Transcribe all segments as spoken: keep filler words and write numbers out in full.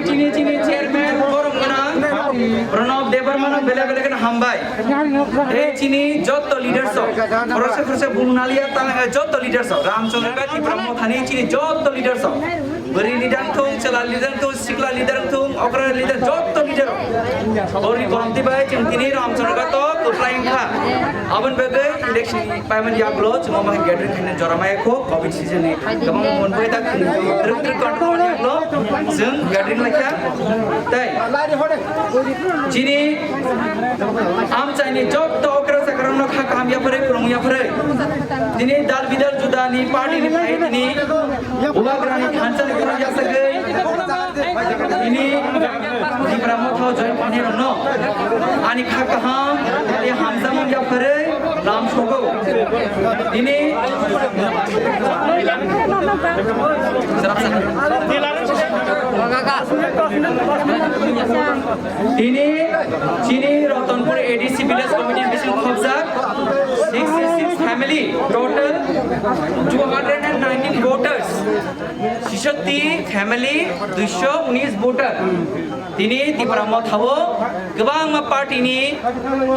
Chini chini chairman borom gwnang Pranab Debbarma no belai belai kheno hambai. Tei chini jotto leaders rok, khoroksa khoroksa bung naliya tang, eh, jotto leaders rok, Ramchandra Gati Brahma thani chini jotto leaders rok. Bwrwi leader wngthung, chwla leader wngthung, sikla leader wngthung, okra leader, jotto leader rok. Borni boromtwi bai chwng tini Ramchandra Gati kwplai wngkha. Aboni bagwi election paimani yagulo chwng omo hai gathering khainani jora maya kho, covid season ni kwbangma monboi tak twrwk twrwk control manwi yagulo chwng gathering laikha. Tei chini amchaini jotto okra chakrano kha kaham yapharwi, kwrwng yapharwi, tini dal bidal judani party ni phaini bubagrani thansa ni kwrwng yasagwi tini Tipra Motha o join khainai rokno ani kha kaham tei hamjakmung yapharwi lam sogo. Tini Tini chini Ratanpur A D C village committee bising khobjak sixty six family, total two hundred and nineteen voters, sisoti family, duiso unis voter. Tini Tipra Motha o kwbangma party ni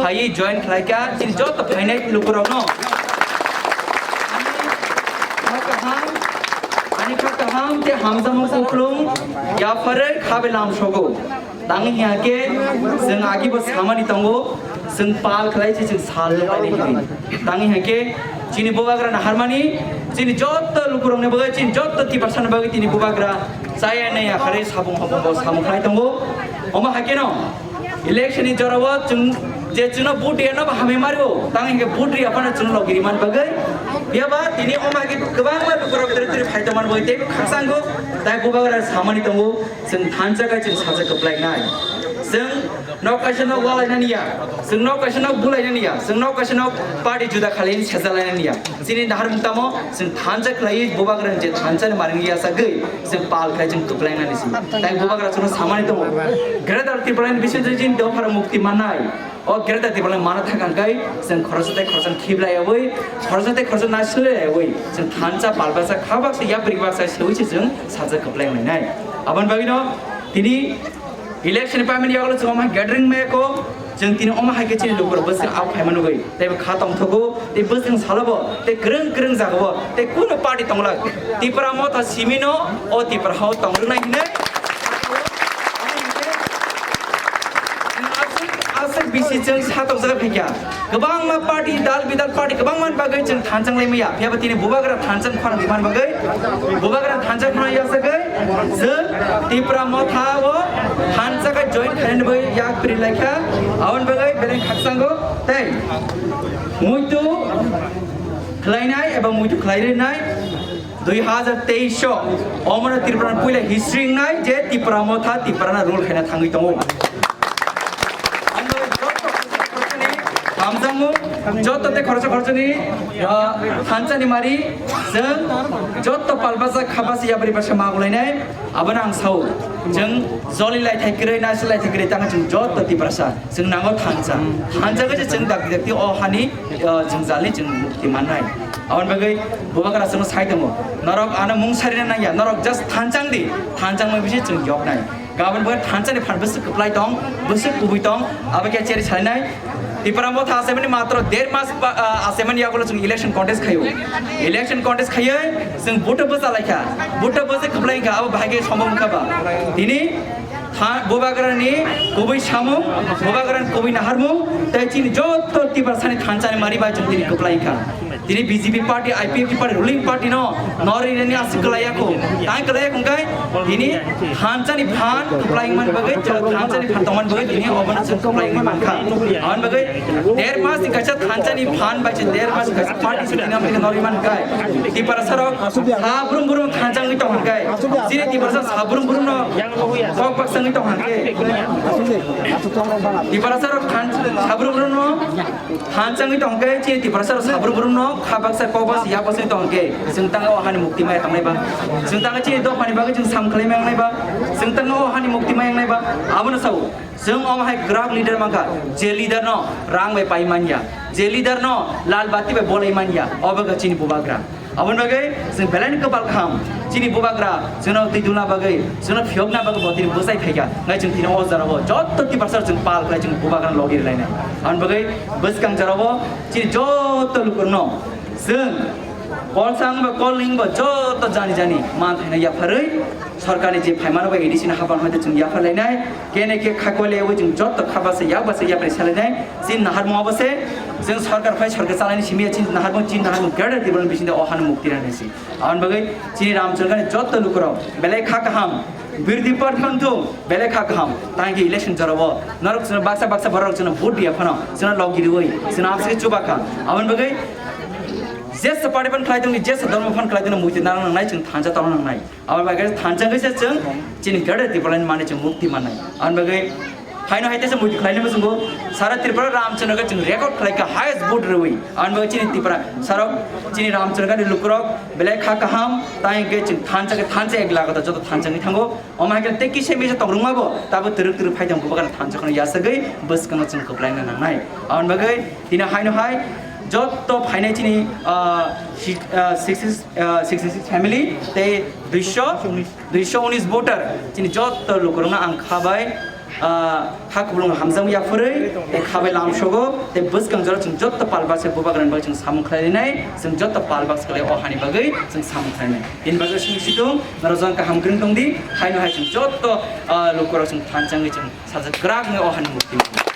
phaiwi join khlaikha, chini joto phainai lukurokno. Ani kha kaham, ani kha kaham tei hamjakmung kupulung yapharwi khabe lam sogo. Tangwi hinkhe chwng agibo samani tongo, chwng pal khlai se chwng sal nuknani hinwi. Tangwi hinkhe chini bubagra naharmani, chini jotto lukurokni bagwi, chini jotto Tiprasani bagwi tini bubagra chaya nai yakharwi sabung hobongo samung khlai tongo. Omo haikhe no election ni jorao chwng je chwngno vote riyano bo hamwi mario, tangwi hinkhe vote riya phano chwngno logi rimani bagwi. Phiyaba tini omo haikhe kwbangma lukurok twrwi twrwi phai tongmani bagwi teibo khakchanggo, tai bubagra samani tongo. Chwng thansa khe chwng sajak kwplainai. Chwng nok kaisa nok walainani ya. Chwng nok kaisa nok bulainani ya. Chwng nok kaisa nok party juda khalaini sejalainani ya. Chini naharmung tamo chwng thansa khlaiwi bubagra je thansa ni maring yasagwi chwng pal khlai chwng kwplainani si. Tai bubagra chwngno samani tongo. Greater Tipraland bising chini dophar mukti mannai. O Greater Tipraland mana thangkha hwnkhe chwng khoroksa tei khoroksa khiblaiyawi, khoroksa tei khoroksa nasilaiyawi chwng thansa pal baksa kha baksa yapri baksa sewi se chwng sajak kwplai wnglainai. Aboni bagwino tini election paimani yagulo chwng omo gathering maya kho, chwng tini omo hai khe chini lukurok bwswk au phaima nugwi tei bo kha tongthogo tei bwswk salobo tei kwrwng kwrwng jagao tei kunu party tongla Tipra Motha simino o Tipra hao tongrwnai hinwi Aswk, aswk bisi chwng satokjak phaikha. Kwbangma party, dal bidal party, kwbangma bagwi chwng thanchang lai maya. Phiyaba tini bubagra thanchang khorang man bagwi, bubagra thanchang khorang yasagwi, chwng Tipra Motha o thansa khe join khainani bagwi yak pri laikha. Aboni bagwi beleng khakchango tei muitu khlainai eba muitu khlai rinai. Dui hazar teis o omono Tripura ni puila history wngnai je Tipra Motha Tripura no rule khaina thangwi tongo. Ang joto khoroksa khoroksa ni hamjakmung, joto tei khoroksa khoroksa ni, ah, thansa ni mari, chwng joto palbasa khabasa yapri basa magulainai, abono ang sao, chwng joli lai thai kwrwi, naisik lai thai kwrwi, tamo chwng joto Tiprasa. Chwng nango thansa. Thansa khe chwng dakti dakti o hani, o, jwngjal ni chwng mukti mannai. Aboni bagwi bubagra chwngno sai tongo. Norok ano mung sarina nangya. Norok just thanchang di. Thanchang bai bisi chwng yoknai. Gabon bagwi thansa ni phan bwswk kwplai tong, bwswk kubui tong, abo khe cheri sainai. Tipra Motha asemani matro der mas pa, ah, asemani yagulo chwng election contest khaio. Election contest khaiwi chwng vote bwsa laikha. Vote bwsa kwplai kha, abo bahai khe sombok wngkha ba. Tini Tha-, bubagrani kubui samung, bubagrani kubui naharmung, tei chini joto Tiprasani thansa ni mari bai chwng tini kwplai kha. Tini B J P party, I P F T party, ruling party no nori reni aswk kwlaiya kho. Tai kwlaiya kho hwnkhe tini thansa ni phan kwplai man bagwi, thansa ni phan tongman bagwi tini obono se kwplai wngwi mankha. Aboni bagwi der mas ni kaisa thansa ni phan bai se der mas ni kaisa party se tini amrika nori man kai. Tiprasa rok ha brum brum thansa wngwi tong hwnkhe. Chini Tiprasa sa brum brum no kok baksa wngwi tong hwnkhe. Tiprasa rok than sa brum brum no Thansa wngwi tong khe chini Tiprasa rok sabrum brum no kha baksa kok baksa yak baksa wngwi tong khe chwng tang o hani mukti mai tangnai ba, chwng tang chini dophani bagwi chwng sam khlai mai wngnai ba, chwng tang o hani mukti mai wngnai ba. Abono sao chwng omo hai kwrak leader mankha, je leader no rang bai pai manya, je leader no lal bati bai bolai manya, obo khe chini bubagra. Aboni bagwi chwng belai no kwpal kaham, chini bubagra chwngno twi dulna bagwi, chwngno phiyokna bagwi bo tini bwsai phaikha. Ngai chwng tini o jora o jotto Tiprasa chwng pal khlai chwng bubagra logi rwlainai. Aboni bagwi bwskang jora o chini jotto lukurokno chwng kolsang ba kolning ba jotto jani jani man thaina yapharwi sorkarni je phaimano ba A D C ni hapan hoite chwng yapharlainai. Kene khe kha koile wi chwng jotto kha basa yak basa yak bai salainai. Chini naharmung abo se chwng sorkar phai sorkar chalaini simi ya chini naharmung chini naharmung greater Tipraland bisingde o hano mukti rani si. Aboni bagwi chini Ramchandra ni jotto lukurok belai kha kaham. Birodhi party phang thung belai kha kaham. Tang khe election jorabo norok chwngno baksa baksa borok chwngno vote dia phano chwngno logi riwi chwngno amsike chubakha. Aboni bagwi jesa party phan khlai tongni jesa dharma phan khlai tongni muitu narang nangnai chwng thansa tongna nangnai. Aboni bagwi thansa khe se chwng chini greater Tipraland mani chwng mukti mannai. Aboni bagwi haino hai teisa muitu khlainai muchungo sara Tripura Ramchandra khe chwng record khlai kha highest vote rwi. Aboni bagwi chini Tripura sarok chini Ramchandra ni lukurok belai kha kaham tai khe chwng thansa khe thansa ek lakh ta joto thansa ni thango. Omo hai khe tei kisa misa tong rwngma bo tabo twrwk twrwk phai tong bubagra thansa kheno yasagwi bwskango chwng kwplaina nangnai. Aboni bagwi tini haino hai jotto phainai chini, ah, si-, ah, sixty, ah, sixty six family tei duiso, duiso unis voter chini jotto lukurokno ang kha bai, ah, kha kubulung hamjakma yapharwi tei kha bai lamsogo tei bwskang jora chwng jotto palbak se bubagrani bagwi chwng samung khlainai, chwng jotto palbak se o hani bagwi chwng samung khlainai. Tini bagwi simi situng norok jang kaham kwrwng tongdi, haino hai chwng jotto, ah, lukurok chwng thansa wngwi chwng sajak kwrak wngwi o hani mukti.